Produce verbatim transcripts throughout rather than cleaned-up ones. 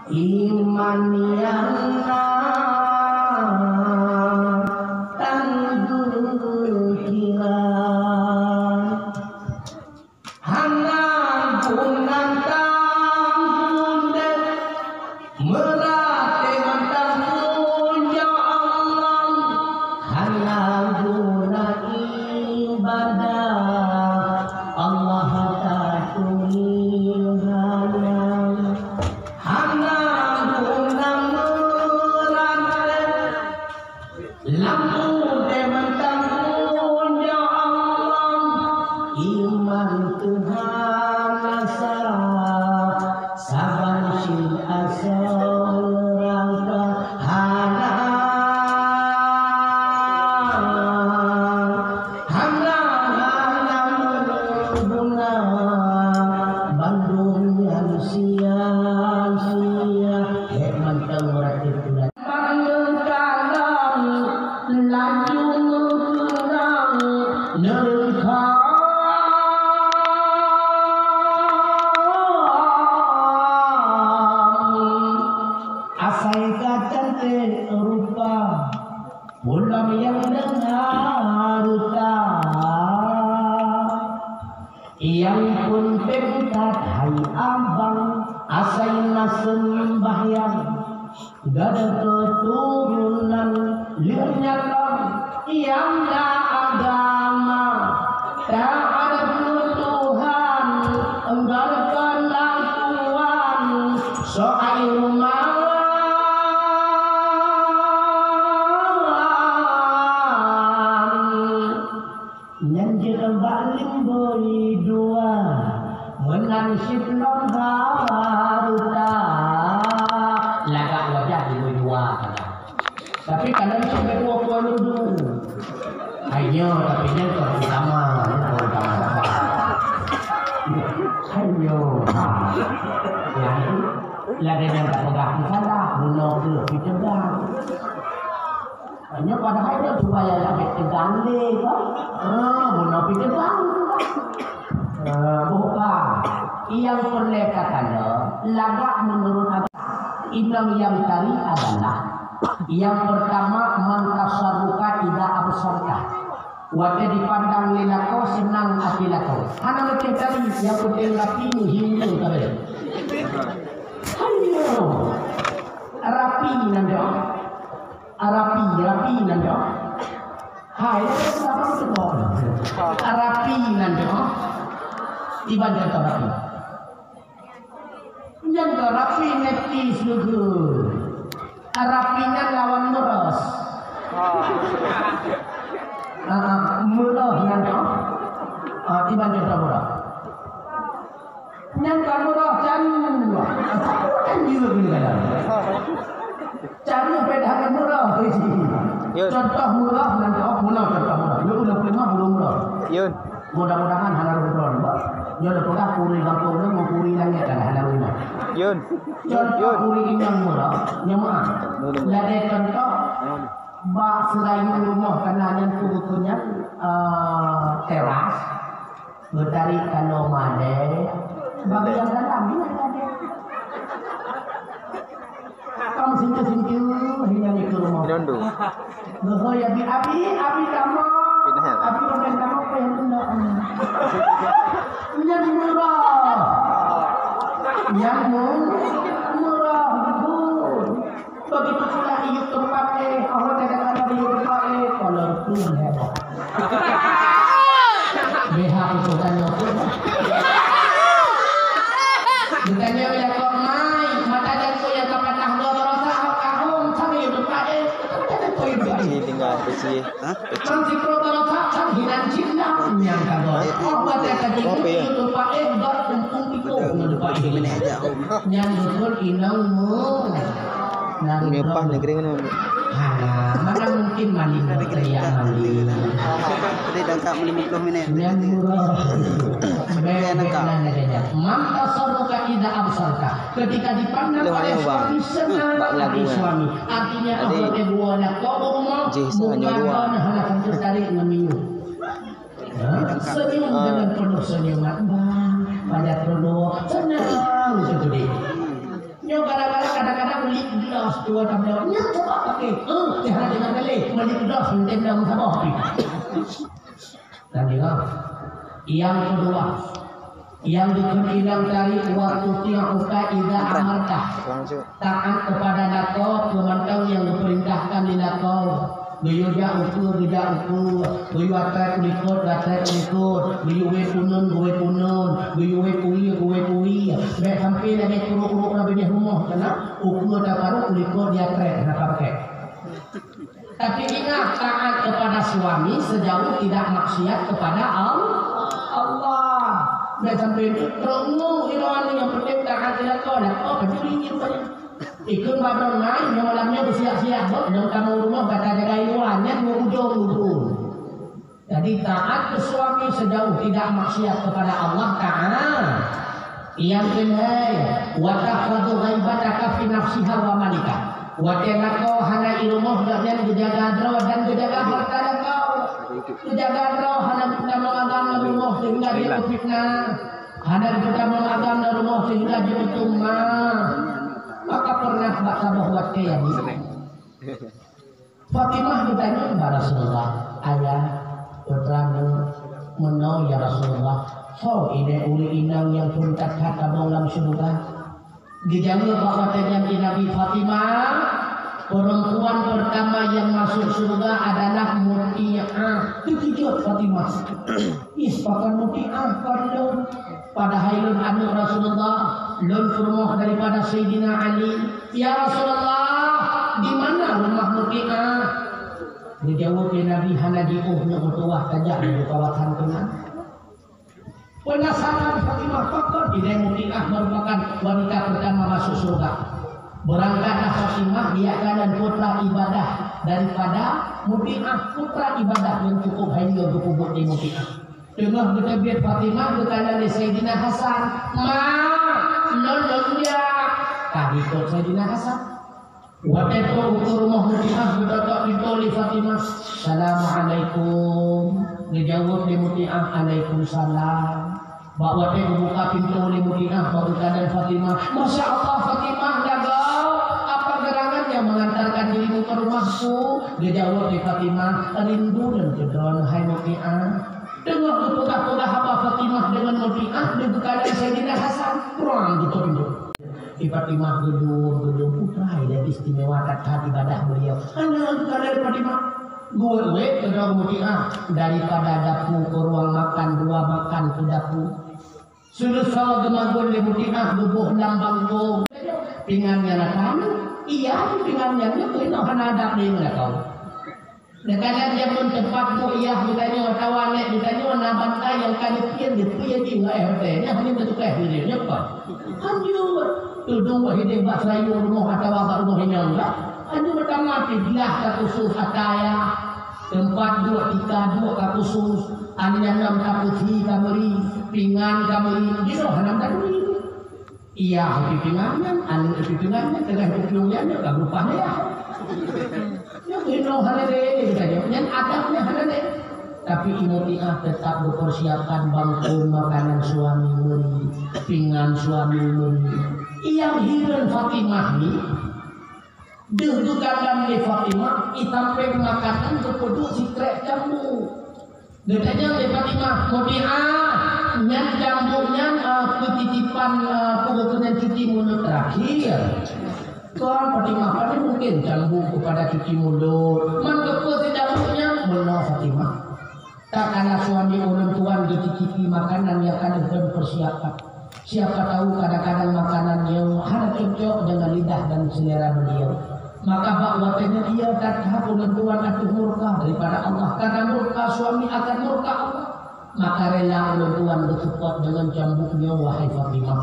Iman nyang na tanggeuh kira, hana guna tameudet, meuratéb mantong puja Allah, hana guna ibadah Allah taturi hana. Hana guna meuratéb, lam udép mantong puja Allah, iman Tuhan asa, saban syik asoe rangka hana. Hana, hana meuguna, bandum nyan sia-sia. Hék mantong meuratéb bulan. Meukalon laju meukeunong neureuka. Asai ka canték rupa. Ulôn nyang deungon hareuta, nyang peunteng that hai abang, asai na seumbahyang, gada keuturonan lheueh nyan lom nyang na agama, taat keu Tuhan, gada keunakuan, soai rumoh. Nyan jeuet bak limboi dua, meunan cit lom hareuta. Lagak wajah limboi dua kana. Tapi kana cit bak dua puluh dua. Hai nyoe, tapi nyan kon utama, nyan kon utama. Hai nyoe, ha. Nyan, lagèe nyang tapeugah keu salah, bunoe keuh pih teugang. Nyoe padahai nyoe supaya lagèe teugang lé, kan? Ah, bunoe pih teugang. Ah, bukan. Nyang peureulèe takalon, lagak meunurot agama. Inong nyang tari adalah nyang peurtama, man tasarruka idza absarta. Watèe jipandang lé lakoe, seunang até lakoe. Hana meusti tari, nyang peunteng rapi, meuhiu-hiu ka bèk. Ayo. Rapi nan nyoe. Rapi, rapi nan nyoe. Hai, apa tu? Rapi nan nyoe. Iban contoh rapi. Nyan ka rapi netis leuheue. Rapi nyan lawan meuros. Ah, ah, meuros nyan tu. Ah, iban contoh meuros. Nyan ka meuros caru. Caru kan jeuet ni kadang. Caru beda dengan meuros tu isi. Yun. Contoh meuros nyan tu, oh, meuros contoh meuros. Lu udah pernah belum meuros. Yun. Mudah-mudahan hana rhueng droe, bah. Nyoe lôn peugah kuri gampông nyoe ngon kuri langét dah hana rhueng. Yun. Contoh kuri inong meuroe, nyoe meuah. Lagèe contoh, bak seurayu rumoh kana nyan peue keu nyan, eh, teras, geutarék kanoe madé, bagian dalam nyan madé. Kam sintu-sintu, hinan di rumoh. Inondu. Geuhôi abi, abi, abi kamoe. Pinah, ya? Abi peureulèe kamoe payah tundok. Nyan meuroh. Nyan mu-, meuroh, Bu. Begitu pula iyup teumpat, eh, Allah kadang-kadang iyup teumpat, eh, kolor pun heboh. B H putôh tanyoe pun. Geutanyoe nyang kok mai, mata jangkau nyang ka patah dua baroesa, hok kahong, sambil iyup teumpat, eh. Kecil tinggal kecil. Hah? Kecil. Sang sikro baroesa, sang hinan cindang nyang ka dua. Eh, eh, oh, mata eh, tadi kopi, ya? Iyup teumpat, eh, bak kumpung tikung ngon teumpat eh. Nyan beutôi inong mu. Nyan beutôi. Ngeupah negeri mana? Hana, mana mungkin maling berteriak maling. Tadi dangkap lima puluh minit. Nyan murah. Nyan dangkap. Man tasarruka idza absarta. Ketika dipandang oleh suami, senang hati suami. Artinya, Allah Ta'ala buat nak kau rumah, muka kau nak hana akan tertarik ngon minyak. Ha? Senyum dengan penuh senyuman, bang. Pada penuh, senang tu deh. Nyoe gara-gara Kadang-kadang lip gloss dua tabloe. Nyan cuba pakai. Eh, jangan dengar kali. Lip gloss nanti bilang sabar. Dan juga, yang kedua, yang dikheun inong tadi, "Wa tuti'uka idza amarta." Lanjut. Taat kepada lakoe, peumantong nyang geupeurintahkan lé lakoe. Geuyue jak ukeue, geujak ukeue. Geuyue atrét u likot, geuatrét u likot. Geuyue wée punon, geuwée punon. Geuyue wée puwie, geuwée puwie. Bèk sampoe lagèe ureueng-ureueng na binéh rumoh keunan, ukeue taparôh u likot, jiatrét hana pakék. Tapi ingat, taat kepada suami sejauh tidak maksiat kepada Al-, Allah. Bèk sampoe trok ngon iroh, nyang penting taat keu lakoe, lakoe padum ingin saja. Ikheun bak droeneuh, nyoe malam nyoe beusiap-siap, beuh, nyang tamong rumoh gata jaga iluwa, nyan dua ujong lubông. Jadi, taat ke suami sejauh tidak maksiat kepada Allah Ta'ala. Yang keuhai, "Wa tahfazu ghaibataka fi nafsiha wa malika." Watèe lakoe hana i rumoh, gobnyan geujaga droe dan geujaga hareuta lakoe. Geujaga droe hana geutamong agam lam rumoh sehingga jipeufitnah. Hana geutamong agam lam rumoh sehingga jipeutuma. Maka pernah bak saboh watèe, Fatimah geutanyong bak Rasulullah, "Ayah, putra neuh, meunoe ya Rasulullah, soe ilèe ureueng inong nyang phôn that-that tamong lam syeuruga?" Geujaweueb bak watèe nyan lé Nabi, "Fatimah, perempuan pertama yang masuk syeuruga adalah Muti'ah." Teukeujot Fatimah. Ih, pakon Muti'ah kon lôn? Padahai lôn aneuk Rasulullah, lôn peurumoh daripada Saidina Ali. "Ya Rasulullah, di mana rumah Muti'ah?" Geujaweueb lé Nabi, "Hana jiôh, neuk meutuwah tajak di kawasan keunan." Penasaran Fatimah, pakon ilèe Muti'ah merupakan wanita pertama masuk syeuruga. Beurangkatlah Fatimah, geujak kalon putra ibadah daripada Muti'ah, putra ibadah nyang cukup hayeue geupeubuet lé Muti'ah. Teungoh geuteubiet Fatimah, geukalon lé Saidina Hasan, "Ma, lôn lôn jak." Ka jikot Saidina Hasan. Watèe trôk u rumoh Muti'ah, geutok-tok pintoe lé Fatimah. "Assalamualaikum." Geujaweueb lé Muti'ah, "Alaikumsalam." Bak watèe geubuka pintoe lé Muti'ah, bak geukalon Fatimah, "Masya Allah, Fatimah, lagoe! Apa gerangan yang mengantarkan dirimu ke rumahku?" Geujaweueb lé Fatimah, "Rindu lôn keu droeneuh, hai Muti'ah." Teungoh geupeugah-peugah haba Fatimah deungon Muti'ah, geukalon Saidina Hasan, prang geutôp pintoe. Di Fatimah geudong, geudong, putra ilèe istimewa that-that ibadah beliau. Hana geukalon Fatimah. Geuwèt-wèt keudroe Muti'ah, daripada dapu keu ruang makan, dua makan keu dapu. Seuleusoe geumagun lé Muti'ah, geuboh lam bangkong. Pingan nyan na tamu, iya pingan nyan nyoe keunoe hana adab lé meulakoe. Geutanyoe jameun teumpat bu yah geutanyoe atawa nèk geutanyoe na bantai nyang ka neupian, neupian jih ngon air teh, nyan hana teutukèh lé nyoe kon. Hanjeuet, tudong wah hideh bak sayueng rumoh atawa bak rumoh inong dah. Hanjeuet meutamah pih blah ka khusos ata yah. Teumpat duek tika duek ka khusos, an nyan lom tapeusi ka meuri, pingan ka meuri, jinoe hana meuri. Iya, di pingan nyan, aneuk di pingan nyan, tengah di pingan nyan, nyoe ka beurubah ya. Nyoe inoe hana lé, geutanyoe nyan adabnya hana lé. Tapi Muti'ah tetap geupersiapkan bangkon makanan suami meuri, pingan suami meuri. Nyang hireuen Fatimah ni, deuh geukalon lé Fatimah, itampéng makanan geupeuduek sikrék cambuk. Geutanyong lé Fatimah, "Muti'ah, nyan cambuk nyan, eh, peutitipan, eh, peue geukheun nyan cuci mulut terakhir?" Kon Fatimah, "Pada mungkin cambuk keupada cuci mulut. Man keupeue si cambuk nyan?" Meunoe Fatimah. Tatkala suami ulôn tuan geucicipi makanan nyang ka lheueh lôn persiapkan. Siapa tahu kadang-kadang makanan nyoe hana cocok dengan lidah dan selera beliau. Maka bak watèe nyan ia that-that ulôn tuan ateueh murka daripada Allah, karena murka suami akan murka Allah. Maka rela ulôn tuan geuseupôt deungon cambuk nyoe, wahai Fatimah.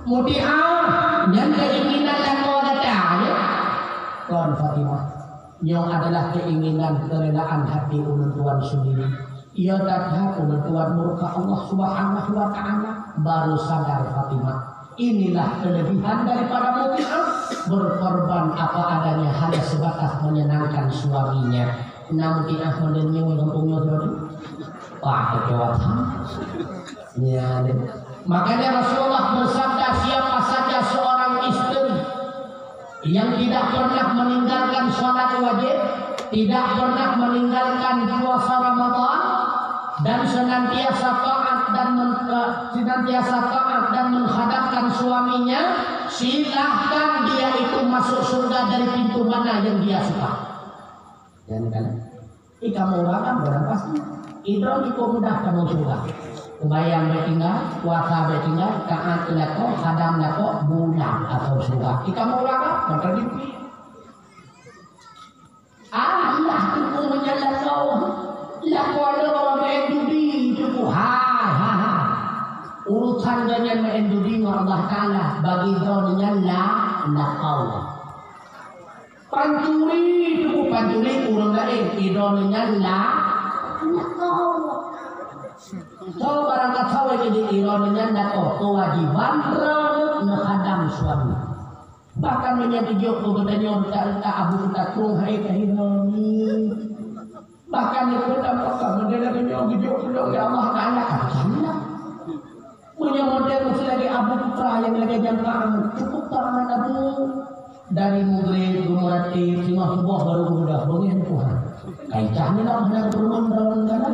Muti'ah, nyan keinginan lakoe gata, ya? Kon Fatimah. Nyoe adalah keinginan, kerelaan hati ulôn tuan sendiri. Ia that-that ulôn tuan murka Allah Subhanahu wa Ta'ala, baru sadar Fatimah. Inilah kelebihan daripada Muti'ah, berkorban apa adanya hanya sebatas menyenangkan suaminya. Nah, Muti'ah model nyoe gampông nyoe tadi. Wah, kecewa. Ya, deh. Makanya Rasulullah bersabda, siapa saja seorang istri Yang tidak pernah meninggalkan salat wajib, tidak pernah meninggalkan puasa Ramadan, dan senantiasa taat dan men-, eh, senantiasa taat dan menghadapkan suaminya, silahkan dia itu masuk surga dari pintu mana yang dia suka. Jangan kan? Ih, kamoe ureueng Agam barang pasti. Idroe cukôp mudah kamoe syeuruga. Seumayang bèk tinggai, puasa bèk tinggai, taat keu lakoe, hadam lakoe, mudah kamoe syeuruga. Ih, kamoe ureueng Agam, kontradiksi. Ah, lah teupeu meunyan lakoe. Lakoe le bak maén judi, teupeu. Hai, hai, hai. Urusan gobnyan maén judi ngon Allah Taala, bagi droeneuh nyan la-, lakoe. Pancuri, teupeu pancuri ureueng laén, idroeneuh nyan la-, lakoe. Soe barang ka soe jadi idroeneuh nyan lakoe, keuwajiban droeneuh neuhadam suami. Bahkan meunyoe geujok keu geutanyoe reutak-reutak abu geutakong hai ka hireuen. Bahkan di kota Mekah, meunyoe geujok keu lôn ya Allah Taala, ka hireuen. Meunyoe model meuseuti lagèe Abu Putra nyang lagèe jampat, cukôp taat Abu. Dari Maghrib, geumeuratéb, singoh suboh baru geubeudôh, beungèh Tuhan. Kaicah nyoe hana geupeureumeun droe kana.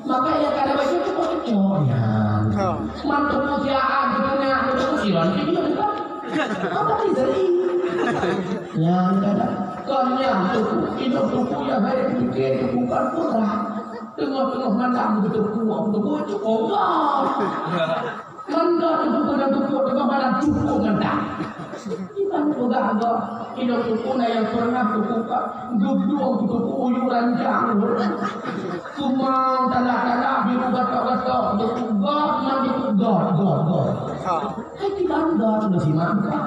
Maka nyang kana bacut cukôp cocok nyan. Oh. Man teupeu siat, geupeunyak, geupeunyak, siran, siran, siran. Apa ti seri? Nyan kana. Kon nyan teupeu, inong teupeu nyang hai pike teupeu kan putra. Teungoh-teungoh malam geuteupeue, geuteupeue cukôp gah. Ngon gah teupeu, ngon teupeu, teungoh malam cukôp ngon gah. Iban peugah gah, inong teupeu na nyang peureunah teupeu ka geudong teupeu uyu ranjang. Kumang tanda-tanda biru gatok-gatok, teupeu gah, ngon teupeu gah, gah, gah. Hai kiban gah, ngon simak gah.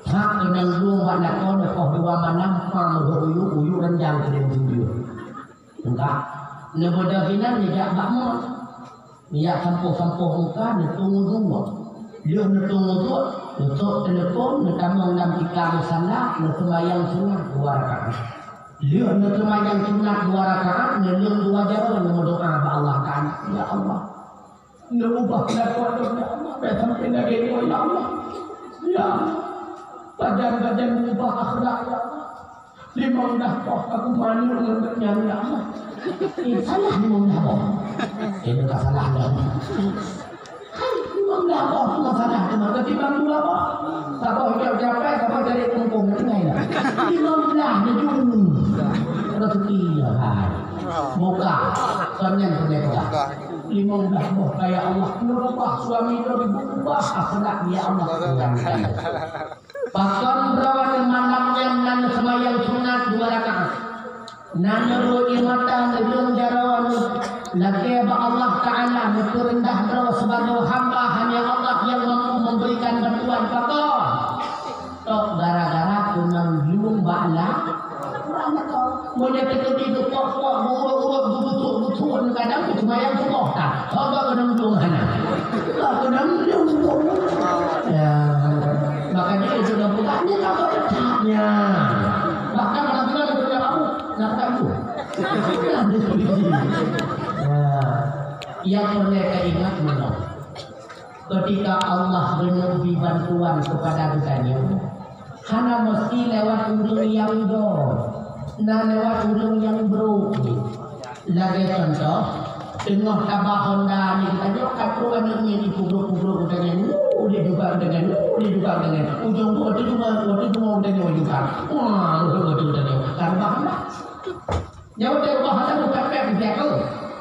Hak keunong lueng bak lakoe neupoh dua malam, pang lheueh uyu, uyu ranjang keudeh sinjur. Enggak. Neubeudôh inan neujak bak mot. Neujak sampôh-sampôh muka, neutueng uduk. Lheueh neutueng uduk, neusôk teuleupon, neutamong lam tika musala, neuseumayang sunat dua rakaat. Lheueh neuseumayang sunat dua rakaat, neuleueng dua jaroe, neumeudoa bak Allah Taala, "Ya Allah, neuubah lakoe lôn, ya Allah, bèk sampoe lagèe nyoe, ya Allah. Ya Allah, pajan-pajan neuubah akhlak, ya Allah." Limong blah boh aku malu ngon gobnyan, ya Allah. Eh, salah limong blah boh. Eh, bukan salah dah. Hai, limong blah boh tu masalah tu, maka timbang dua boh. Saboh jak japai, saboh cari tumpung, tinggai lah. Limong blah ni dulu. Rezeki ya, hai. Buka. Kon nyan pun dia buka. Limong blah boh, ya Allah. Merubah suami tu, diubah akhlak, ya Allah. Pakon droeneuh malam nyan na neuseumayang sunat dua rakaat. Na neuruek ié mata, neuleueng jaroe, neulakèe bak Allah Taala, neupeureundah droe sibagoe hamba hanya Allah nyang mampu memberikan bantuan. Pakon? Tok gara-gara keunong lueng bak la-, Meunyoe teukeudi geupok-pok, geurok-urok, geubusuk-busuk, kadang geuseumayang suboh that. Haba keunong lueng hana. Ka keunong lueng. Ya, makanya itu dah bukan ni, tak ada caknya. Bahkan orang tua dia punya kamu, nak kamu. Ya, yang perlu kita ingat meunyoe. Ketika Allah geuneuk bri bantuan keupada geutanyoe, hana meusti lewat ureueng nyang göt, na lewat ureueng nyang brôk. Lagèe contoh, teungoh tabah honda nyoe geutanyoe ka trôk aneuk miet jipeubrôk-peubrôk geutanyoe, "Wuh, lé dubang deungon, wuh, lé dubang deungon." Ujông buet tu cuma, buet tu cuma geutanyoe dubang. Wah, buet tu geutanyoe. Ka reubah honda. Nyoe teuh bah hana mupèt-pèt, nyoe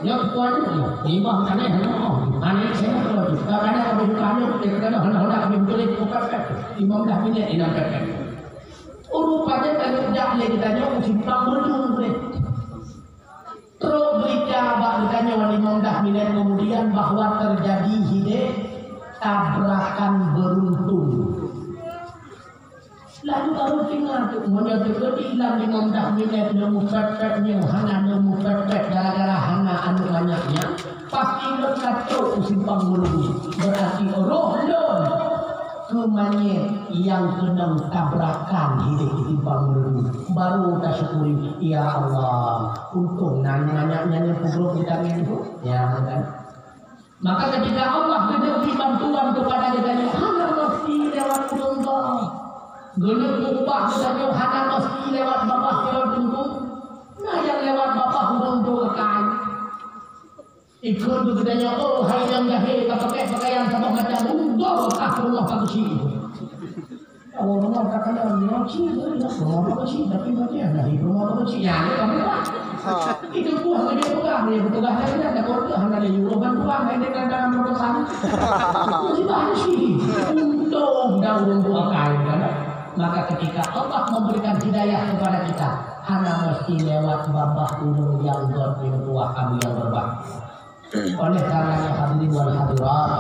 teuh kuat nyoe. Nibak aneh nyoe. Aneh saya nyoe. Kadang-kadang habéh buka nyoe, kadang-kadang hana-hana habéh beutôi mupèt-pèt. Limong blah minèt inong pèt-pèt. Oh, rupanya tadi jak lé geutanyoe u Simpang Meureudu. Trôk beurita bak geutanyoe limong blah minèt kemudian bahwa terjadi hideh tabrakan beruntun. Lalu baru teuingat, meunyoe teukeudi lam limong blah minèt lôn mupèt-pèt nyoe hana lôn mupèt-pèt gara-gara hana aneuk manyak nyan, pasti lôn ka trôk u Simpang Meureudu. Berarti roh lôn keu manyèt nyang keunong tabrakan hideh di Simpang Meureudu. Baru tasyukuri, "Ya Allah, untông na aneuk manyak nyan nyang kubrôk di tangan ku." Ya, kan? Maka ketika Allah geubri bantuan kepada geutanyoe, hana meusti lewat ureueng göt. Geuneuk ubah geutanyoe hana meusti lewat babah sidroe teungku. Na nyang lewat babah ureueng dua kai. Ikheun geutanyoe, "Oh, hai nyang jahé, ka pakai pakaian saboh macam, udah kah Allah ka keuci." Allah Allah ka kena nyoe ci, nyoe Allah ka keuci, tapi macam mana ibu Allah ka keuci? Ya, ni kamu tak. Itu buah dia pegang, dia pegang lagi dah, dah kau dah hana lagi urus bantuan, hai dia kan dalam perusahaan. Itu sih bahan sih. Untung dah urus dua kai kan. Maka ketika Allah memberikan hidayah kepada kita, hana mesti lewat babah ureueng nyang gét, nyang tuha, kamu nyang berbakti. Oleh karenanya hadirin wal hadirat,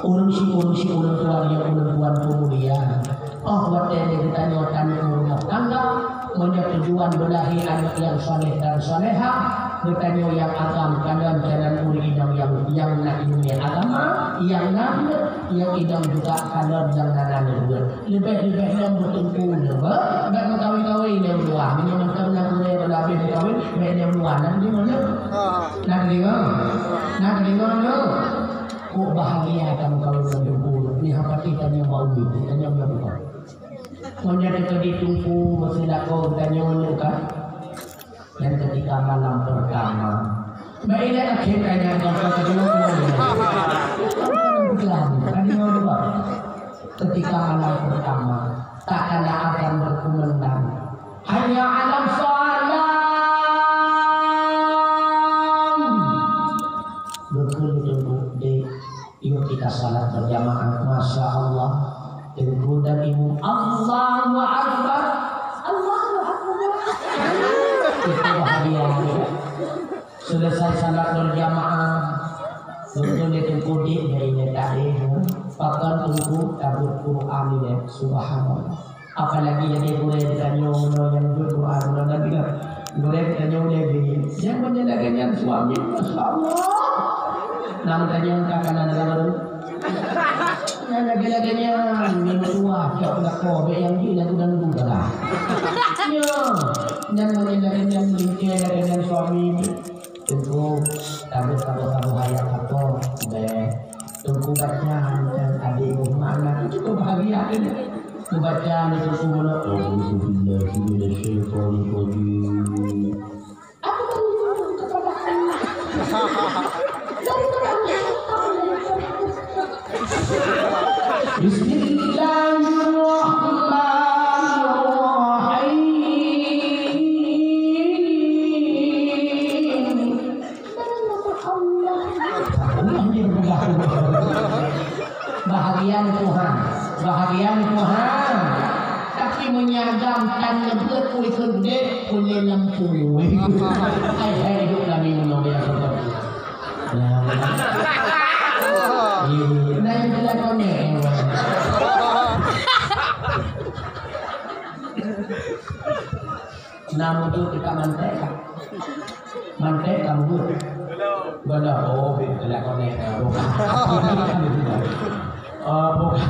ureueng si, ureueng si, ureueng tuan nyang ulôn tuan peumulia, oh watèe geutanyoe taneuk meurumoh tangga, meunyoe tujuan beulahé aneuk nyang saleh dan salehah, geutanyoe nyang agam kalon calon ureueng inong nyang, nyang na ileumèe agama, nyang na buet, nyang inong juga kalon nyang na, na buet. Leubeh-leubeh lom beuteungku nyoe, bèk meukawen-kawen lé uluwa. Meunyoe mantong na gurèe bala abéh meukawen, bèk lé uluwa. Na deungoe nyoe? Na deungoe? Na deungoe nyoe? Kok bahagia kamoe kawen ngon teungku nyoe. Nyoe patéh tanyoe bak umi, tanyoe bak umi. Meunyoe teuka di teungku meuseulako tanyoe nyoe kan. Dan ketika malam pertama, baiklah, akhir kanya, ketika malam pertama, tak kala akan berkumandang, "Hayya 'alas shalah!" Betul itu, Bu. Yuk kita salat berjamaah. Masya Allah. Teungku dan ibu, Allahu Akbar. Allahu Akbar. Itu bahagia. Selesai salat berjamaah, beutôi lé teungku dik dari tadi, pakon teungku tabeuet Quran ini, subhanallah. Apalagi jadi gurèe tanyoe nyoe nyang beuet Quran, nyoe dan juga gurèe tanyoe lé bi. Nyang meunyoe lagèe nyan suami, masya Allah. Nang tanyoe ka kana dalam baru. Nyan lagèe-lagèe nyan, nyan tuha, cok lakoe, bèk nyang jih lagu dangdut dah. Nyo, nyan lagèe-lagèe nyan, lingkè lagèe nyan suami. Teungku, tabeuet saboh-saboh ayat lakoe, bèk. Teungku baca, nyan adék, mana, itu bahagia kan? Teungku baca, ni teungku mana? A'udzubillahi minasyaitonirrajim. Aku beriman kepada Allah. Dan kepada Bismillahirrahmanirrahim. Bahagia ni Tuhan, bahagia ni Tuhan. Tapi meunyoe agam tan neubeuet, kui keudeh, kui lampu. Hai, hai, hidup kami menolak seperti. Nah, iya, nah, itu lah konek. Nah, untuk kita mantek, Kak. Mantek kamu. Bala, oh, bit, bala konek, oh, bukan. Oh, bukan.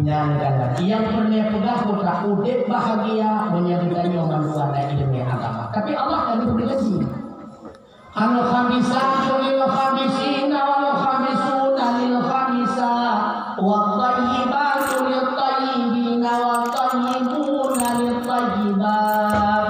Nyan kan. Nyang peureulèe peugah, bukan udép bahagia, meunyoe geutanyoe mandua na ileumèe agama. Tapi Allah ka geubri gaji. Al-khabisatu lil-khabisina wal-khabisuna lil-khabisat, wat-thayyibatu lit-thayyibina wat-thayyibuna lit-thayyibat.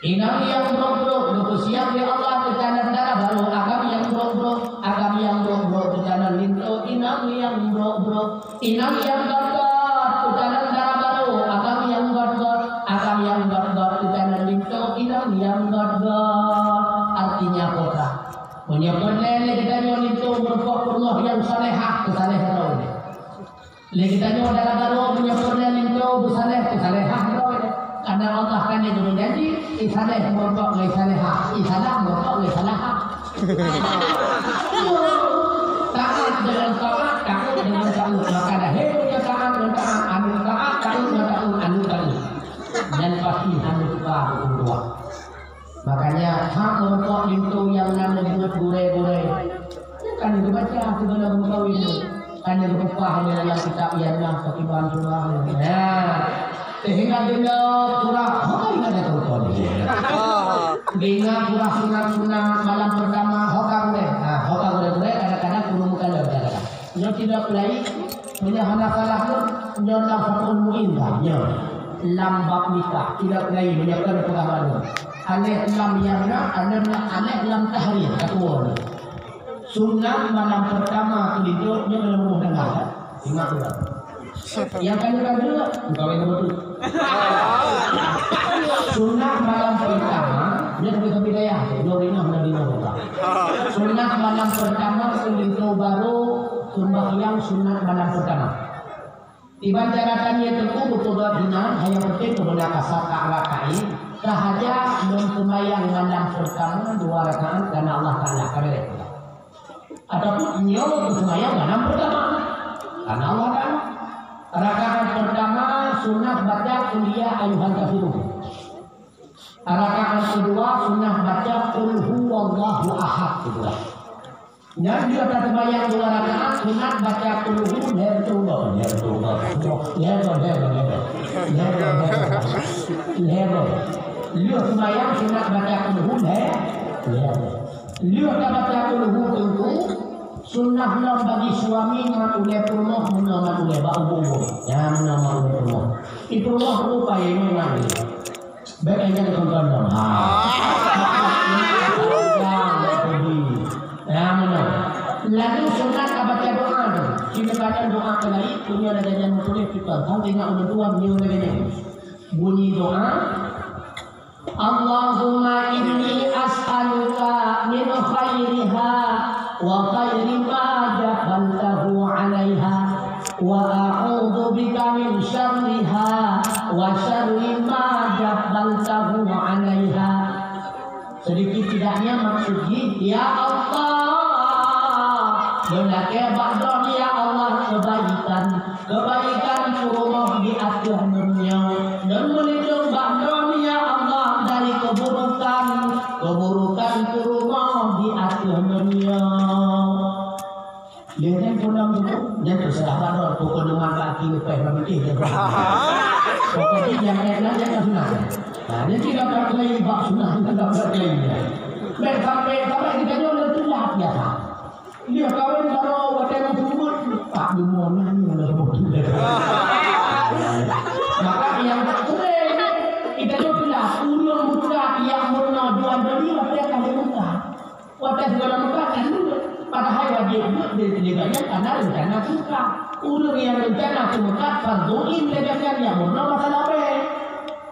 Inong nyang brok-brok geupeusiap lé Allah keutanam dara barô, agam nyang brok-brok, agam nyang brok-brok keutanam linto, inong nyang brok-brok. Inong nyang gét-gét keutanam dara barô, agam nyang gét-gét, agam nyang gét-gét keutanam linto, inong nyang gét-gét. Artinya apa, Kak? Meunyoe peureulèe lé geutanyoe linto meureumpok peurumoh nyang salehah, peusaleh droe. Lé geutanyoe dara barô meunyoe peureulèe linto beusaleh, peusalehah droe. Karena Allah kan nyang geujanji, i saleh meureumpok ngon i salehah, i salah meureumpok ngon i salahah. Taat dengan taat, takut dengan takut. Maka lahé meunyoe taat ngon taat, aneuk taat, takut ngon takut, aneuk takut. Dan pasti aneuk tuha ureueng tuha. Makanya, hak meureumpok linto nyang na neubeuet gurèe-gurèe. Nyan ka neubaca sigohlom meukawen nyoe. Ka neupeugah lé lam kitab Ianah, Pakiban Surah. Nah, sehingga deungoe surah, hai, ingat dah tonton. Deungoe surah sunat-sunat malam pertama, ho ka gurèe. Nah, ho ka gurèe-gurèe, kadang-kadang kureueng meukalon, kadang-kadang. Nyoe tidak pelai, punya hana salah pun. Nyoe lam Fathul Muin dah, nyoe. Lam bab nikah, tidak lain, meunyoe keu peugah baru. Alif lam yang na, alif lam, alif lam tahrir, ka tuwo nyoe. Sunat malam pertama keu linto, nyoe dalam rumah tangga, ya. Ingat tu. Yang kali kedua, bukan main betul. Sunat malam pertama, nyoe tapi-tapi daya, nyoe ringan, nyoe ringan. Sunat malam pertama keu linto baru, sembahyang sunat malam pertama. Iban cara tanya teungku beutôi hina, hanya penting keubeuna kasat tak rakai. Sahaja lôn seumayang malam pertama dua rakaat karena Allah Taala, ka beres. Ataupun nyoe seumayang malam pertama karena Allah Taala. Rakaat pertama sunat baca Qul ya ayyuhal kafirun. Rakaat kedua sunat baca Qul huwallahu ahad, kedua. Nyan juga taseumayang dua rakaat, sunat baca Qul hu, lhèe reutôh goe, lhèe reutôh goe, lhèe goe, lhèe goe, lhèe goe. Lhèe goe. Lheuh seumayang sunat baca Qul hu, lhèe, lhèe goe. Lheuh tabaca Qul hu teungku, sunat lom bagi suami ngon ulèe peurumoh, meunoe ngon ulèe bak ubu-ubu. Nyan meunoe ngon ulèe peurumoh. Di peurumoh tu payah ngon ulèe. Bèk ingat tonton dong. Ha. Ya, meunan. Lalu sunat ka baca doa tu. Sini baca doa ke lain, punya ada jangan tulis kita. Tahu tengok orang tua punya ada jangan. Bunyi doa, Allahumma inni as'aluka min khairiha wa khairi ma ja'altahu 'alaiha. Wa a'udzu bika min syarriha wa syarri ma ja'altahu 'alaiha. Sedikit tidaknya maksud jih, ya Allah, meulakèe bak droe, ya Allah, kebaikan, kebaikan peurumoh di ateueh dunia. Dan meulindong bak droe, ya Allah, dari keburukan, keburukan peurumoh di ateueh dunia. Lheuh nyan pulang tu, nyan tu salah baroe, pokok nyoe mata aki leupah bak bitéh tu. Pokok jih nyang ék lah, nyang sunat. Nah, nyan cit dapat klaim bak sunat, dapat klaim nyan. Bèk sampai, sampai geutanyoe leuh telat biasa. Lheuh kawén baroe watèe meuseumut, tak deungoe nyan leuh meuseumut. Maka nyang tak kurang, geutanyoe telat, ureueng buka nyang meurunoe jual beli watèe ka lheuh buka. Watèe sigohlom meukat kan lulus. Padahai wajéb buet lé gobnyan karena reuncana teuka. Ureueng nyang reuncana teumeukat fardhu ain lé gobnyan nyang meurunoe masalah bèe.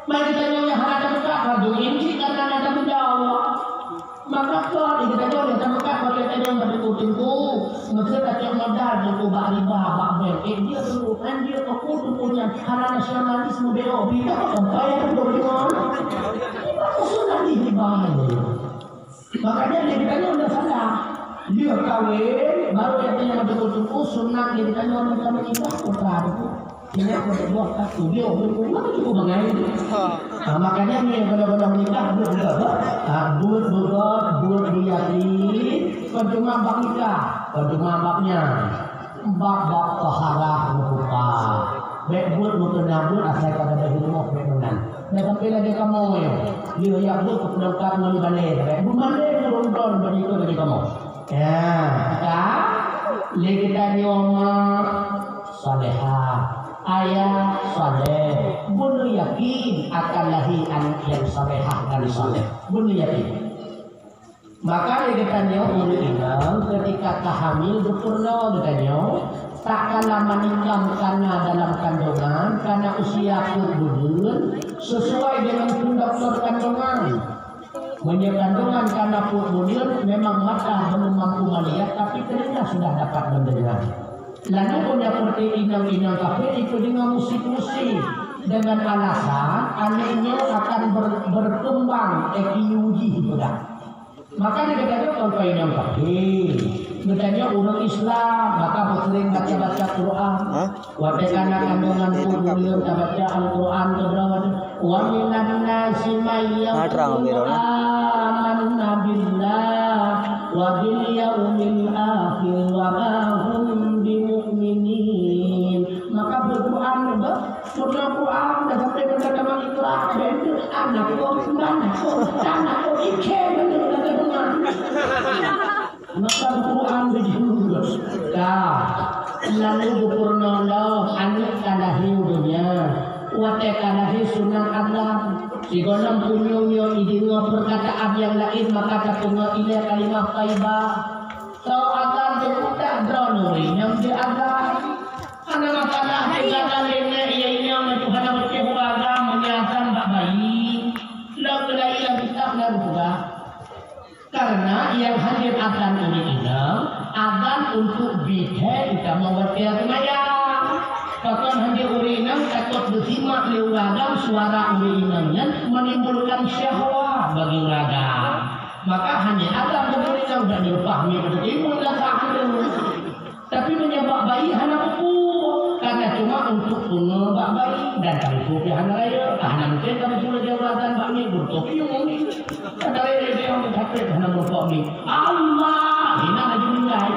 Mari geutanyoe nyang hana teumeukat fardhu ain cit karena na tabeudôh. Maka kon lé geutanyoe nyang teumeukat bak geutanyoe bak teungku-teungku. Meuseu tacok modal teungku bak riba, bak bank. Eh, jeuet teungku, kan jeuet teungku, teungku nyan hana nasionalisme beuh. Bida sampai teungku deungoe. Riba nasionalis riba nyan. Makanya lé geutanyoe ndak salah. Lheuh kawén, baru geutanyoe meuteupeu-teupeu sunat lé geutanyoe meunyoe ka meunikah, peugah teungku. Ingat meuteupeu buah ka tujoh, meuteupeu buah cukup bangai. Ha. Ha, makanya nyoe kalau-kalau meunikah, buet beugöt, ha, buet beugöt, buet beuyakin, kon teuma bak nikah, kon teuma bak nyan. Bab-bab taharah meurupa. Bèk buet meukeuna buet asai ka gadôh rumoh bèk meunan. Bèk sampai lagèe kamoe nyoe. Lheuh jak buet keu peunangkat ngon balèe, bèk beumalèe ureueng droen bak jikeu lagèe kamoe. Ya, ka? Lé geutanyoe mak salehah, ayah saleh. Beuneuyakin akan lahé aneuk nyang salehah dan saleh. Beuneuyakin. Maka lé geutanyoe ureueng inong ketika ka hamil geupeurunoe geutanyoe, tak kala manikam kana dalam kandungan, kana usia peuet buleuen, sesuai dengan peue doktor kandungan. Meunyoe kandungan kana peuet buleuen, memang mata belum mampu melihat, tapi telinga sudah dapat mendengar. Lalu meunyoe seperti inong-inong kafé ipeudeungoe musik-musik dengan alasan aneuk nyoe akan ber-, berkembang I Q jih, peugah. Maka di geutanyoe kon keu inong kafé. Geutanyoe ureueng Islam, maka beuseuring baca-baca Quran. Hah? Watèe kana kandungan peuet buleuen tabaca Al-Quran keudroe, "Wa minan nasi may yaqulu amanna billah wa bil yaumil akhir wa ma hum bimu'minin." Maka beudoa neuba, beudoa Quran dah sampai benda tamat Iqra, bèk aneuk kon, aneuk kon, aneuk kon, ikhe beutôi dah dengar. Maka Quran beujeuet. Dah. Lalu geupeurunoe lom aneuk ka lahé u donya. Watée ka lahé sunat azan. Sigohlom punyueng nyoe ideungoe peurkataan nyang laén, maka tapeungoh ilée kalimah thaibah. Soe azan teupeugah droeneuh nyang jeuet azan. Hana masalah, teugadang lé nèk, ya inyong, hana beutôi agam meunyoe azan bak bayi. Lom keulayi lam kitab na geupeugah. Karena nyang hadir azan ureueng inong, azan untuk bithèe utama watèe seumayang. Pakon hadir ureueng inong takot geusimak lé ureueng agam suara ureueng inong nyan menimbulkan syahwat bagi ureueng agam. Maka hanya azan ureueng inong dan dileupah mi beutôi imun dan sah. Tapi meunyoe bak bayi hana peue-peue, karena cuma untuk peungoh bak bayi dan tanggong pih hana rayeuk, hana mungken kamoe suruh jawatan bak mi, beureukoh piôh mi. Padahai dia orang capek hana beureukoh mi. Allah, hina laju meninggai.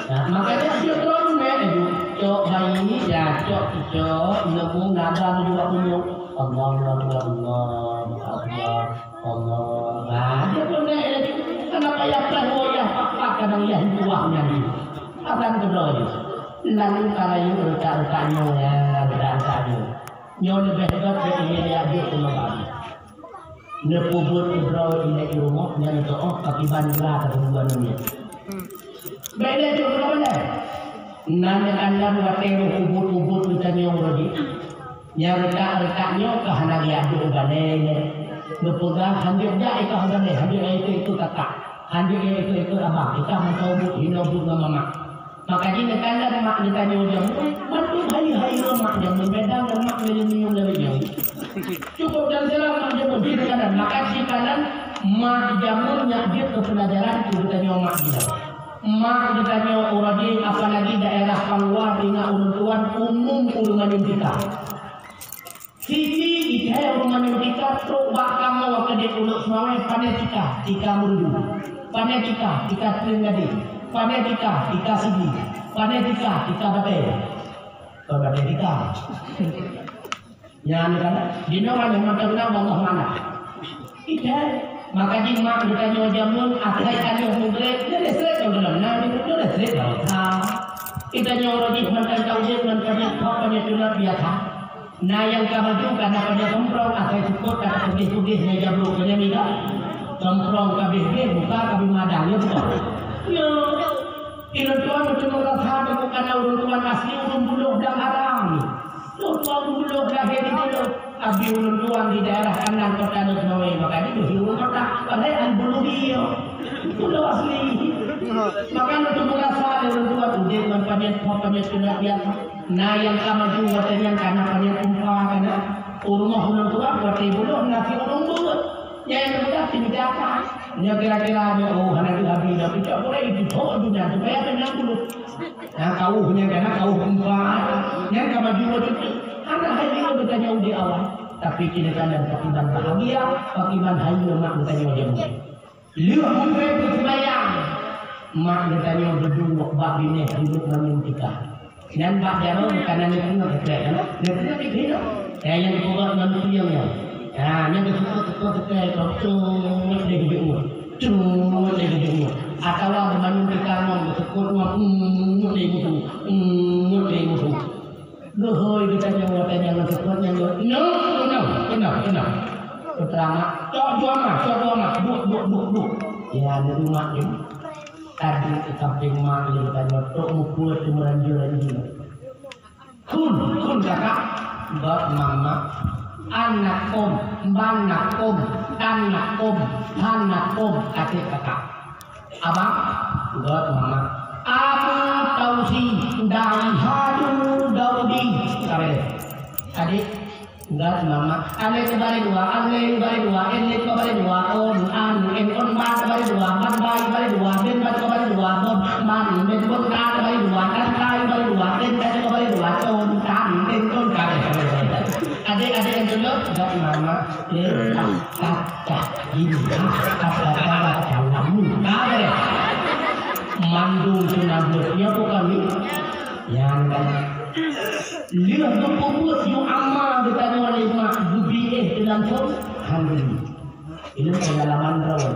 Nah, makanya dia terlalu naik laju. Cok bayi, ya, cok, cok, nabung, nada, dua punyuk. Allahu Akbar, Allahu Akbar. Allah. Nah, dia pun naik lagi. Kenapa ya payah, oh, ya, pak-pak, kadang ya, itu wahnya ni. Akan kedua ni. Lalu kalau you retak-retak nyoe, ya, retak-retak nyoe. Nyoe lebih hebat dari ini, dia, dia, cuma babi. Neupeubuet keudroe ilée i rumoh, nyan teuh, oh, pakiban geura teuh bubuan nyoe. Bèk lé cok keudroe lé. Nan nyan watèe roh ubit-ubit geutanyoe uroe jih. Nyang reutak-reutak nyoe ka hana geujak duek u balèe lé. Geupeugah, "Hanjeuet jak ikah u balèe, hanjeuet ikah-ikah kakak, hanjeuet ikah-ikah abang, ikah mantong buet hinoe buet ngon mamak." Maka jih neukalon mak geutanyoe jameun, mandum hai-hai ngon mak jameun, beda ngon mak milenium lawét nyoe. Cukup dan seram mak jameun, jih neukalon. Maka jih kalon mak jameun nyak jeuet keu peulajaran keu geutanyoe mak jameun. Mak geutanyoe uroe jih, apalagi daerah Pangwa, ingat ulôn tuan, umum ureueng manyum tika. Siti ithèe ureueng manyum tika trok bak kamoe keudéh Ulok Seumawé, pané tika, tika meureudu. Pané tika, tika treun gadéh. Pané tika, tika sigi. Pané tika, tika batèe. Kon batèe tika. Nyan kan, jinoe mantong na Allah mana. Ithèe, maka jih mak geutanyoe jameun asai ka lheueh mugreb, nyoe lé srét lom, na, nyoe lé srét lom. Ha. Geutanyoe uroe jih mantong ka udép ngon panyöt thok, panyöt tulot biasa. Na nyang ka maju kana panyöt cemprong, asai seupôt ka teupudéh-pudéh meja brok keu nyan nida. Cemprong ka beh-beh, muka ka bimadang, ya beutôi? Ya. Ilôn tuan beutôi meurasa deungon kana ulôn tuan asli ureueng Buloh dan Arang. Lôn tuan Buloh lahé di Buloh. Abi ulôn tuan di daerah Kandang Kota Lhokseumawe, maka di Buloh ureueng kota. Padahai an Buloh dia. Buloh asli. Maka lôn tuan meurasa lôn tuan udép ngon panyöt, panyöt keuneuk biasa. Na nyang ka maju watèe nyan kana panyöt kumpa kana. U rumoh ulôn tuan watèe Buloh na si ureueng beuet. Nyang muda tinggi atas. Nyoe kira-kira nyoe, oh, hana geuhabi dah. Picok boleh itu, oh, dunia tu payah kenyang dulu. Nah, kawuh nyan kana kawuh kumpa. Nyan ka maju maju. Hana hai nyoe geutanyoe di awai. Tapi kira kana pakiban bahagia, pakiban hai nyoe mak geutanyoe jameun. Lheueh mugreb beuseumayang, mak geutanyoe geuduek bak binéh ureueng manyum tika. Nyan bak jaroe ka na neupeue teukai, na neupeue teukai. Nyang geupeugah ngon pieng nyan. Ha, nyang geusuka-suka teukai, cot lé geuduek ngon. Cot lé geuduek ngon. Atawa manyum teuka ngon geuseukot ngon, ngon lé musu, ngon lé musu. Geuhôi geutanyoe watèe nyan ngon seukot nyan geuh. Nyoh, nyoh, nyoh, nyoh. Putra mak, cok dua mak, cok dua mak. Duek, duek, duek, duek. Ya, neuduek mak nyoe. Tadi di sampéng mak lé geutanyoe trok mupeue teumeuranjô-ranjô. Khun, khun kakak, göt mama, an na khom, ban na khom, tan na khom, than na khom, até kakak. Abang, göt mama. Abu Tausi, Daihadu Daudi. Kabéh. Adik, göt mama. Alé teubalé dua, alé teubalé dua, en lé teubalé dua, on, an, en, on, ba teubalé dua, ban bai teubalé dua, ben ba teubalé dua, bon, ban, ben, bon, ta teubalé dua, tan, tai teubalé dua, ten, ta teubalé dua, ton, tan, ten, ton, kabéh. Adik-adik nyang tulok, göt mama. Eh, tak, tak, tak. Ini, tak, tak, tak, tak, tak. Kabéh. Mandum sunat buet. Ya, bukan ni? Nyang kan. Lheueh geupeubuet yue ama geutanyoe lé mak geubi éh teuh langsông, alhamdulillah. Ilôn peungalaman droe.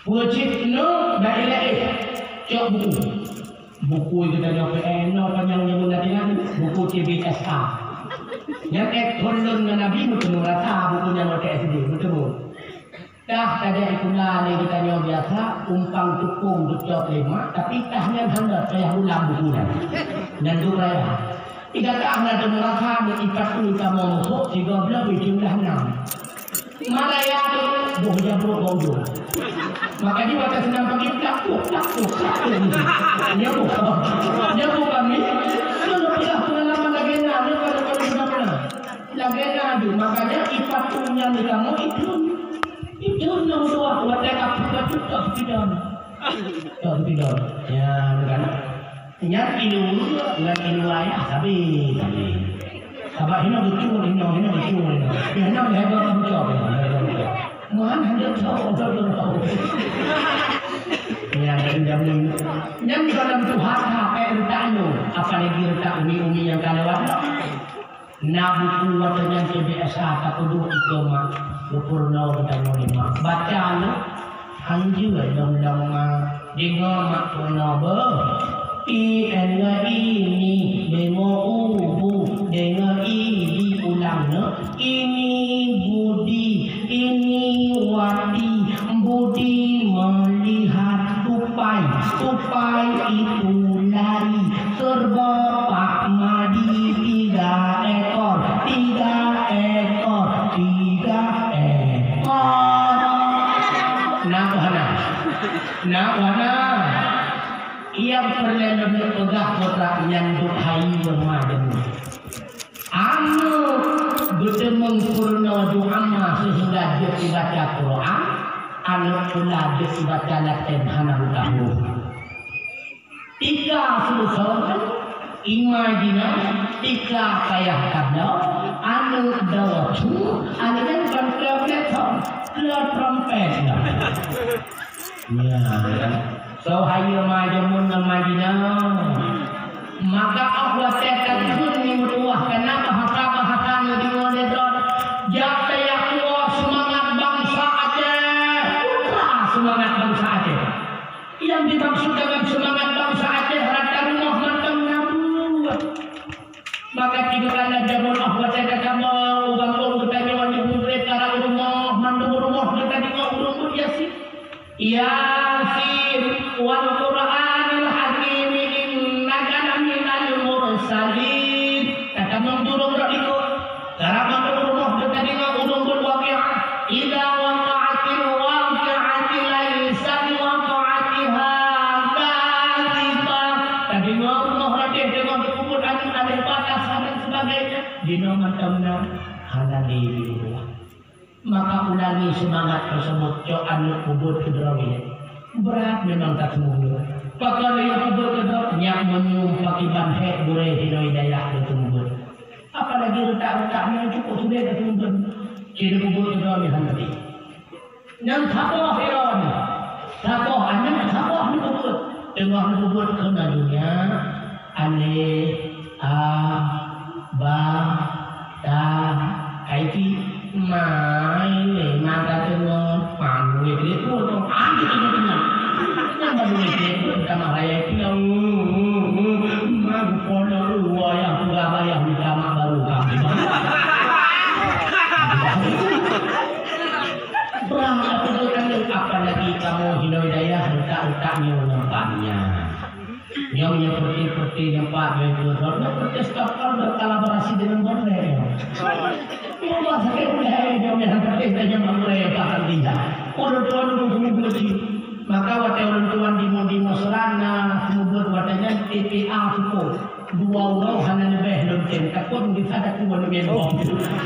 Peue cit keunoe bak ilée éh, cok buku. Buku geutanyoe P N, nyoe panyang nyang meunan, buku C B S A. Nyang ék thon lôn ngon Nabi meuteumé rasa buku nyan watèe S D, meuteumé. Tah tajak sikula lé geutanyoe biasa, umpang tukong geucok lé mak, tapi tah nyan hana payah ulang buku nyan. Nyan duek raya. Igatah na teumé rasa, ipat tu kamoe meuhok, sigoe bloe, ujong dah nam. Malaya tu, boh jabrok bak ujong. Maka di mata senang pagi, tak tuh, tak tuh, tak tuh. Nyoe boh. Nyoe boh kami. Nyoe payah pengalaman lagèe na, nyoe pada-pada zaman na. Lagèe na tu, makanya ipat tu nyan di kamoe itu. Itu nang dua, watèe ka peuka tu tak sepidon. Tak sepidon. Ya, kan. Nyan ilu ngon ilu ayah sabe, sabe. Sabab hino geucue, hino, hino geucue, hino. Hino lhèe boh geucue, hino lhèe boh geucue. Muhan hana tahu, tahu, tahu. Nyan dari jameun. Nyan dalam Tuhan, ha, pèng retak nyoe. Apalagi retak umi-umi nyang ka lewat. Na buku watèe nyan C B S A, tapeuduek ikeue mak, geupeurunoe geutanyoe lé mak. Baca lom, hanjeuet lom-lom mak, deungoe mak peurunoe beuh. I, N, I, ni, deungoe u, bu, deungoe i, di, ulang nyoe. Ini budi, ini wati, budi melihat tupai, tupai itu lari. Kerbau Pak Madi tiga ekor, tiga ekor, tiga ekor. Na hana? Na hana? Nyang peureulèe lôn peugah, putra nyan duek hai lemah deungon. Aneuk geudeungon peurunoe doa ma seuhingga jeuet ibaca Quran, aneuk pula jeuet ibaca Laten hana meukahu. Tika seuleusoe, imajinasi, tika payah tabloe, aneuk dawa cu, aneuk nyan ban kleuet-kleuet thon, kleuet trompet. Nyan. Soe hayeue ma jameun ngon Madinah. Maka 'oh watèe takheun meutuwah kana bahasa-bahasa neudeungoe lé droe. Jak tajak tuwoe seumangat bansa Aceh. Peue seumangat bansa Aceh? Nyang dimaksud deungon seumangat bansa Aceh rata rumoh mantong na buet. Maka tiba kala jameun 'oh watèe takamoe u gampông geutanyoe nyoe, beutrép karap rumoh, mandum rumoh geutanyoe ureueng buet Yasin. Yasin, wal Qur'anil hakim, innaka laminal mursalin. Takamoe turông rot likot. Karap mandum rumoh geutanyoe ureueng buet Waqiah. Idza waqa'atil waqi'atu laisa liwaq'atiha kadzibah. Tadeungoe rumoh radeh deungon teupeubuet aneuk alèh batasan dan sebagainya. Jinoe mantong na hana lé di luwa. Maka ulangi seumangat teusebut, cok aneuk peubuet keu droe ilèe. Brat memang tateumubuet. Pakon lé peubuet keu droe, nyak meunyoe pakriban hék gurèe hinoe dayah keu teumubuet. Apalagi reutak-reutak nyan cukôp sulet keu teumubuet. Cit peubuet keu droe meuhan tadi. Nyang saboh ilôn, saboh aneuk, saboh neupeubuet. Teungoh neupeubuet keu na donya, alèh, a, ba, ta, kai pi, mai, lé, mata teungoh, pang, wéh, lé, pun, pang, ah, gitu, gitu, gitu. Nyang baru wéh, lé, pun, tamah raya, itu, yang, ma, pun, wayah, pura, wayah, minta mak baru, kami. Brat, apalagi kamoe hinoe dayah, reutak-reutak nyoe nyoe. Nyoe nyoe peuti-peuti nyoe pat nyoe keu droe, nyoe peuti stop call berkolaborasi dengan Borneo. Nyoe bah sakét ulèe nyoe, nyoe peuti nyoe Borneo pat dia. Ureueng tuan ureueng seumeubeuet cit. Maka watèe ureueng tuan di mo-, di Mesra na seumeubeuet watèe nyan T P A cukup. Dua uroe hana leubeh lom tem, takot di sana kuwan ngon bom.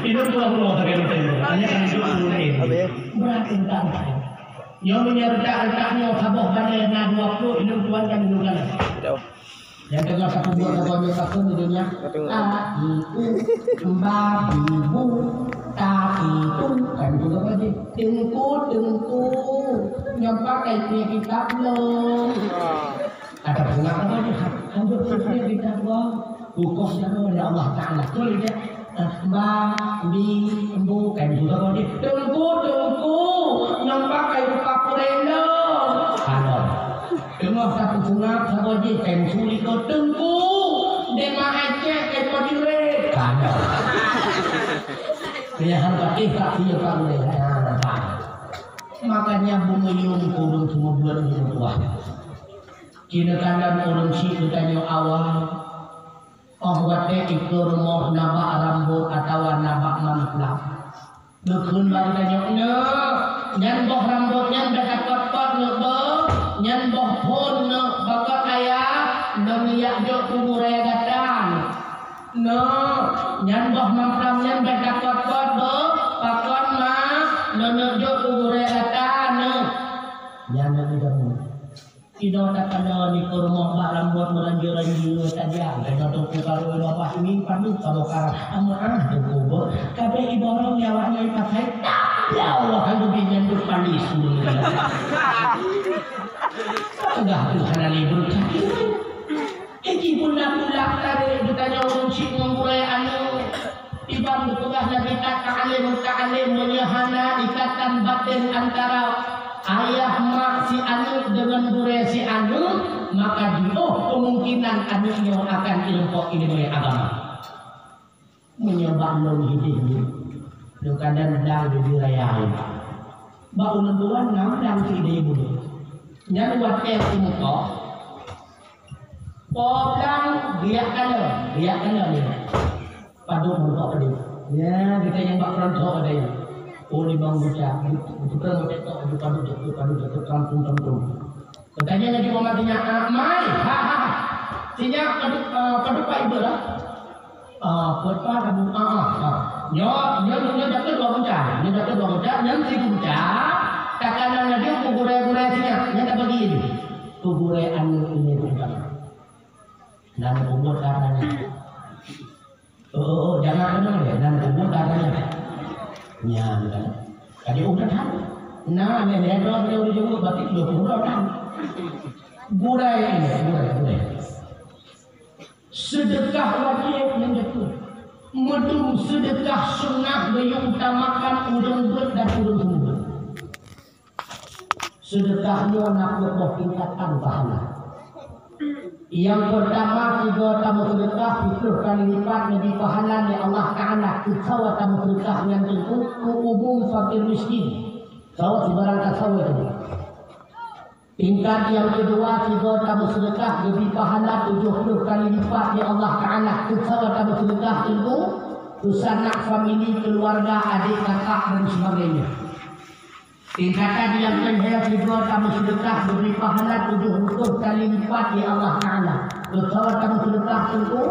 Inong dua uroe sagai lom tem. Hanya kan hidup dulu tem. Berat tentang saya. Nyoe meunyoe reutak-reutak nyoe saboh balèe na dua ploh, inong tuan kan dulu kan. Nyang teungoh tapeubuet lagoe nyoe takheun di donya. A, i, u, ba, bi, bu, ta, ti, tu. Kan itu apa je? Teungku, teungku. Nyoe pakai punya kitab lom. Kata pula apa dia? Hanjeuet seusuai kitab Allah. Hukum jaroe lé Allah Taala. Betul tak? Ba, bi, bu, kan juga kau dia. Teungku, teungku, nyang pakai buka purelo. Kalau. Teungoh tapeuseungab saboh jih pensu likot teungku, dema Aceh kai pajurek. Kada. Pilihan batis tak piyôh ka uleh. Makanya beungeuyueng ureueng seumeubeuet ureueng tuha. Cina kandang ureueng syiek geutanyoe awai. Óh watée ikeue rumoh na bak rambot atawa na bak mamplam. Geukheun bak geutanyoe, "Neuk, nyan boh rambot nyan bèk takot-kot neuk boh, nyan boh phon neuk pakon ayah, lôn jak jok keu gurée gata neuk. Neuk, nyan boh mamplam nyan bèk takot-kot boh, pakon ma, lôn neuk jok keu gurée gata neuk." Nyan neuk jameun. Inoe takalon ikeue rumoh bak rambot meuranjô-ranjô tajam, keunoe teungku karu babah ini padub saboh karang. Amat ah teungku beuh, kabeh iborong nyawa nyoe pakai tabla Allah hana bie nyang deuh palis. Peugah Tuhan ale beureukat. Iji pun na tulak tarek geutanyoe ureueng syiek ngon gurée aneuk. Iban geupeugah Nabi, "At-ta'lim, ta'lim meunyoe hana ikatan batin antara ayah mak si aneuk deungon gurée si aneuk, maka jiôh kemungkinan aneuk nyoe akan irumpok ileumèe agama." Meunyoe bak lôn hidéh nyoe, lôn kadang dang di raya nyoe. Bak ulôn tuan na dang sidéh bunoe. Nyan watée kumeukoh, po blang riak kalon, riak kalon nyoe. Padub meurumpok padub. Ya, kita nyang bak peurantau ada nyan. Oh, limong juta. Bukan macam tu, padub jatuh, padub jatuh, kampung-kampung. Katanya laju mama tanya, "Ah, mai, ha, ha, ha. Sinyak padub, ah, padub Pak Ibu lah." Ah, peuet pat, Abu, ah, ah, ah. Nyoe, nyoe, nyoe jatuh dua bucah. Nyoe jatuh dua bucah, nyoe si bucah. Takanan laju keu gurée-gurée sinyak. Nyoe tak bagi laju. Keu gurée aneuk ini bukan. Dan kubur katanya. Oh, oh, oh, jangan kenal ya, dan kubur katanya. Nyan kan. Tadi udah tahu. Nah, nenek doa dia udah jawab, berarti dua puluh tahun. Gurée ini, gurée, gurée. Seudeukah wajéb nyang jatuh. Meudum seudeukah sunnah geuyue utamakan ureueng beuet dan ureueng seumeubeuet. Seudeukah nyoe na peuet boh tingkatan pahala. Nyang peurtama, sigoe tameuseudeukah siplôh kali lipat leubeh pahala lé Allah Taala keu sawa tameuseudeukah nyan teungku keu umum fakir miskin. Sawa sibarang ka sawa itu. Tingkat nyang keudua, sigoe tameuseudeukah leubeh pahala tujoh ploh kali lipat lé Allah Taala keu sawa tameuseudeukah teungku keu sanak famili, keuluwarga, adék, kakak dan sebagainya. Tingkatan nyang keulhèe, sigoe tameuseudeukah leubeh pahala tujoh reutôh kali lipat lé Allah Taala keu sawa tameuseudeukah teungku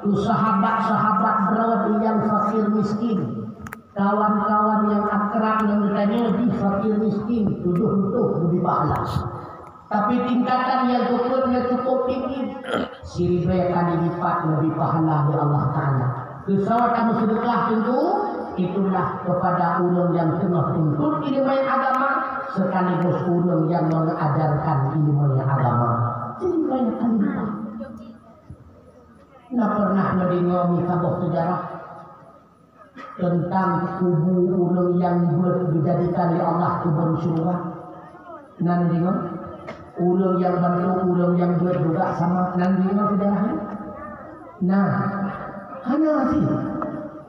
keu sahabat-sahabat droe nyang fakir miskin. Kawan-kawan nyang akrab ngon geutanyoe jih fakir miskin, tujoh reutôh leubeh pahala. Tapi tingkatan nyang keupeuet nyan cukôp tinggi, siribèe kali lipat leubeh pahala lé Allah Taala. Keu sawa tameuseudeukah teungku, itulah kepada ureueng nyang teungoh tuntut ileumèe agama, sekaligus ureueng nyang mengajarkan ileumèe agama. Siribèe kali lipat. Na pernah neudeungoe mita boh seujarah teuntang kubu ureueng nyang beuet geujadikan lé Allah keubeuen syeuruga? Na neudeungoe? Ureueng nyang bantu ureueng nyang beuet juga sama, na neudeungoe seujarah nyan? Nah, hana sih.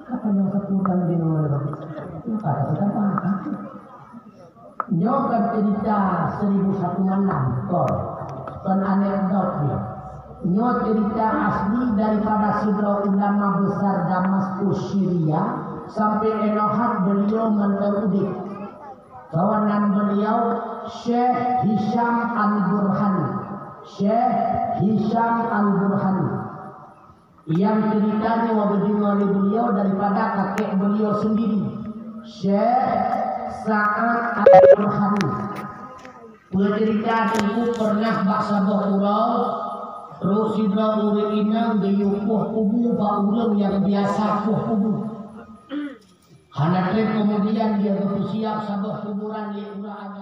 Kapan nyang sapeue ka neudeungoe lé Bapak? Ka sapeue? Nyoe kan cerita seribu satu malam, kon. Kon anekdot nyoe. Nyoe cerita asli daripada sidroe ulama besar Damaskus, Syria, sampai inoe hat beliau mantong udép. Kawan nan beliau Syekh Hisham Al-Burhani. Syekh Hisham Al-Burhani. Nyang cerita nyoe geudeungoe lé beliau daripada kakek beliau sendiri, Syekh Sa'ad Al-Burhani. Peucerita teungku pernah bak saboh uroe, trok sidroe ureueng inong geuyue poh kubu bak ureueng nyang biasa poh kubu. Hana trép keumudian dia geupeusiab saboh kuburan lé ureueng